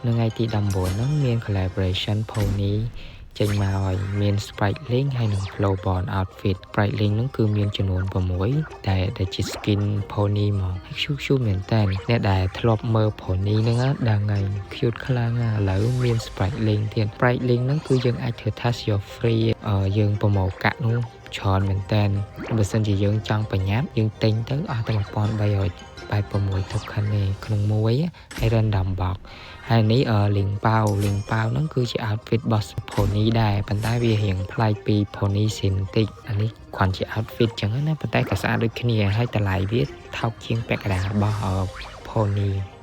នៅថ្ងៃទី19ហ្នឹងមាន collaboration pony ចេញមកហើយមាន Spriteling ហើយនិង Flowborn outfit។ Spriteling ហ្នឹងគឺមានចំនួន6ដែលដែលជា skin pony ហ្មងហើយ cute cute មែនតើអ្នកដែលធ្លាប់មើល pony ហ្នឹងដឹងហើយ cute ខ្លាំងណាស់ឥឡូវមាន Spriteling ទៀត។ Spriteling ហ្នឹងគឺយើងអាចធ្វើ task យក free យើងប្រមូលកាក់នោះច្រើនមែនតើបើសិនជាយើងចង់ប្រញាប់យើងទិញទៅអស់តែ1386 token ទេក្នុងមួយហើយ random box ហើយនេះលីងប៉ាវលីងប៉ាវហ្នឹងគឺជា outfit របស់ pony ដែរប៉ុន្តែវារៀងប្លែកពី pony ស៊ីនតិចអានេះគ្រាន់ជា outfit ចឹងណាប៉ុន្តែក៏ស្អាតដូចគ្នាហើយតម្លៃវាថោកជាងពាក់កណ្ដាលរបស់ pony។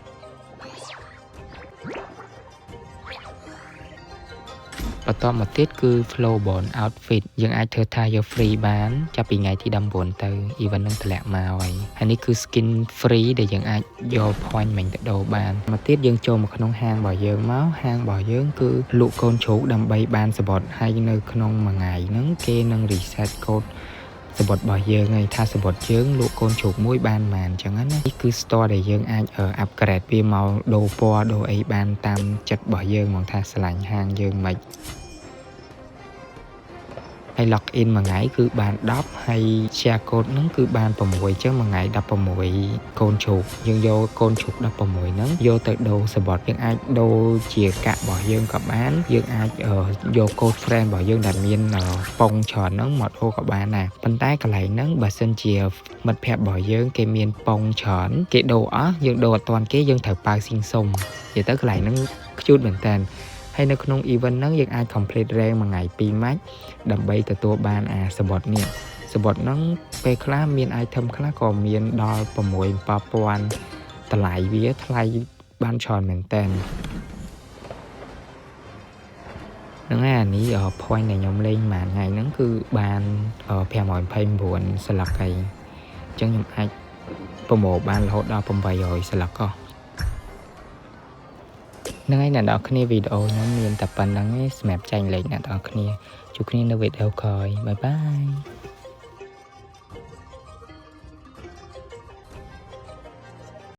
បន្តមកទៀតគឺ Flowborn outfit យើងអាចធ្វើថាយក free បានចាប់ពីថ្ងៃទី19ទៅ event នឹងតម្លាក់មកហើយហើយនេះគឺ skin free ដែលយើងអាចយក point មិញទៅដូរបានមកទៀតយើងចូលមកក្នុងហាងរបស់យើងមកហាងរបស់យើងគឺលក់កូនជ្រូកដើម្បីបានសំបុត្រហើយនៅក្នុងមួយថ្ងៃហ្នឹងគេនឹង reset code សំបុត្ររបស់យើងហើយថាសំបុត្រយើងលក់កូនជ្រូកមួយបានប៉ុន្មានអញ្ចឹងណានេះគឺ store ដែលយើងអាច upgrade វាមកដូរពណ៌ដូរអីបានតាមចិត្តរបស់យើងហ្មងថាស្រឡាញ់ហាងយើងមិនហើយ log in មួយថ្ងៃគឺបាន10ហើយ share code ហ្នឹងគឺបាន6អញ្ចឹងមួយថ្ងៃ16កូនជ្រូកយើងយកកូនជ្រូក16ហ្នឹងយកទៅដូរសំបុត្រយើងអាចដូរជាកាក់របស់យើងក៏បានយើងអាចយក code friend របស់យើងដែលមានប៉ុងច្រើនហ្នឹងមកដូរក៏បានដែរប៉ុន្តែកន្លែងហ្នឹងបើសិនជាមិត្តភ័ក្តិរបស់យើងគេមានប៉ុងច្រើនគេដូរអស់យើងដូរអត់ទាន់គេយើងត្រូវប៉ាវស៊ីងសុំនិយាយទៅកន្លែងហ្នឹងខ្ជូតមែនតើហើយនៅក្នុង event ហ្នឹងយើងអាច complete rank មួយថ្ងៃ2ម៉ាច់ដើម្បីទទួលបានអាសំបុត្រនេះសំបុត្រហ្នឹងពេលខ្លះមាន item ខ្លះក៏មានដល់6 7000តម្លៃវាថ្លៃបានច្រើនមែនតើហ្នឹងហើយអានេះ point ដែលខ្ញុំលេងមួយថ្ងៃហ្នឹងគឺបាន529ស្លឹកហើយអញ្ចឹងខ្ញុំអាចប្រមូលបានរហូតដល់800ស្លឹកក៏ហ្នឹងហើយអ្នកនរគ្នាវីដេអូខ្ញុំមានតែប៉ុណ្្នឹងឯងសម្រាប់ចែករំលែកអ្នកនរគ្នាជួបគ្នានៅវីដេអូក្រោយ bye bye។